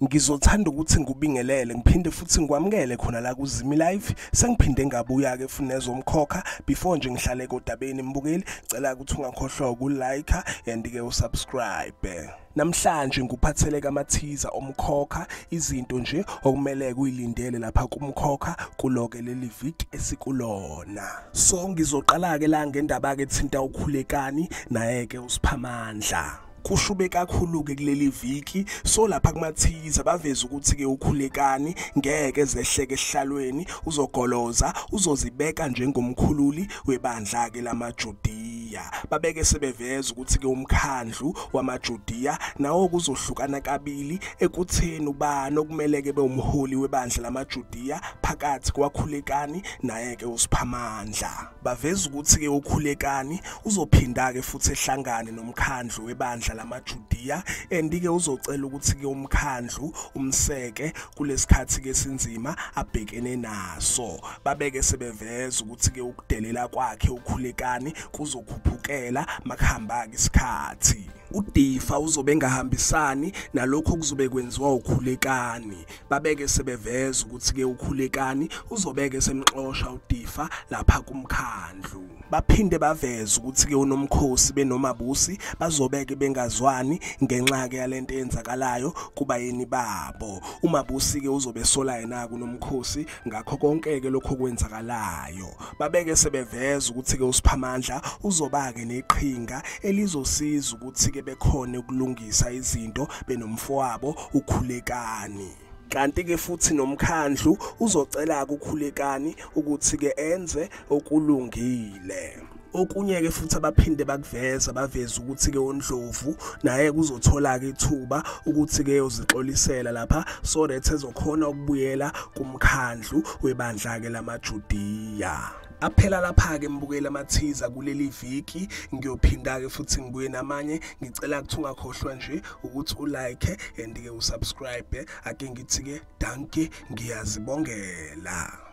Ngizothanda ukuthi ngikubingelele ngiphinde futhi ngikwamukele khona la kuZimi Live. Sengiphinde ngabuya ke futhi nezomkhokha before nje ngihlale kodabeni mbukeli. Cela ukuthi ungakhohlwa ukulike and ke usubscribe. Namhlanje ngikuphathele kamathiza omkhokha izinto nje okumele kuyilindele lapha kumkhokha kuloke leli week esikulona. So ngizoqala ke la ngendaba ke thinta ukhulekani naye ke uSiphamandla. Kushube kakhulu ke kuleli viki so lapha kumathiza baveza ukuthi ke ukhulekani ngeke zehleke esihlalweni uzogoloza uzozibeka njengomkhululi webandla ke lamaJudiya. Babeke sebeveza ukuthi ke umkhandlu wamaJudiya nawo kuzohlukana kabili ekutheni ubani okumele ke beumholi webandla lamaJudiya phakathi kwakhulekani naye ke uSiphamandla. Baveza ukuthi ke ukhulekani uzophinda ke futhi ehlangane nomkhandlu webandla lamaJudiya andike uzocela ukuthi ke umkhandlu umseke kulesikhathi ke sinzima abhekene naso. Babeke sebeveza ukuthi ke ukudelela kwakhe ukhulekani kuzokhuphukela makuhamba isikhathi. UDifa uzobe engahambisani nalokho kuzobe kwenziwa ukhulekani. Babeke sebeveza ukuthi ke ukhulekani uzobeke semxosha uDifa lapha kumkhandlu. Baphinde baveza ukuthi ke uNomkhosi benoMabusi bazobeke bengazwani ngenxa ke yalento eyenzakalayo kubayeni babo. uMabusi ke uzobe sola yena kuNomkhosi ngakho konke ke lokho kwenzakalayo. Babeke sebeveza ukuthi ke uSiphamandla uzoba ke neqhinga elizosiza ukuthi ke bekhone ukulungisa izinto benomfowabo ukhulekani. Kanti ke futhi nomkhandlu uzocela ukukhulekani ukuthi ke enze okulungile. Okunye ke futhi abaphinde bakuveza baveza ukuthi ke uNdlovu naye kuzothola ke ithuba ukuthi ke uzixolisela lapha so that ezokhona ukubuyela kumkhandlu webandla ke lamaJudiya. Aphela lapha ke mbukela amathiza kuleli viki ngiyophinda ke futhi ngibuye namanye ngicela ukuthi ungakhohlwa nje ukuthi ulike and ke usubscribe ake ngithi ke danke ngiyazibongela.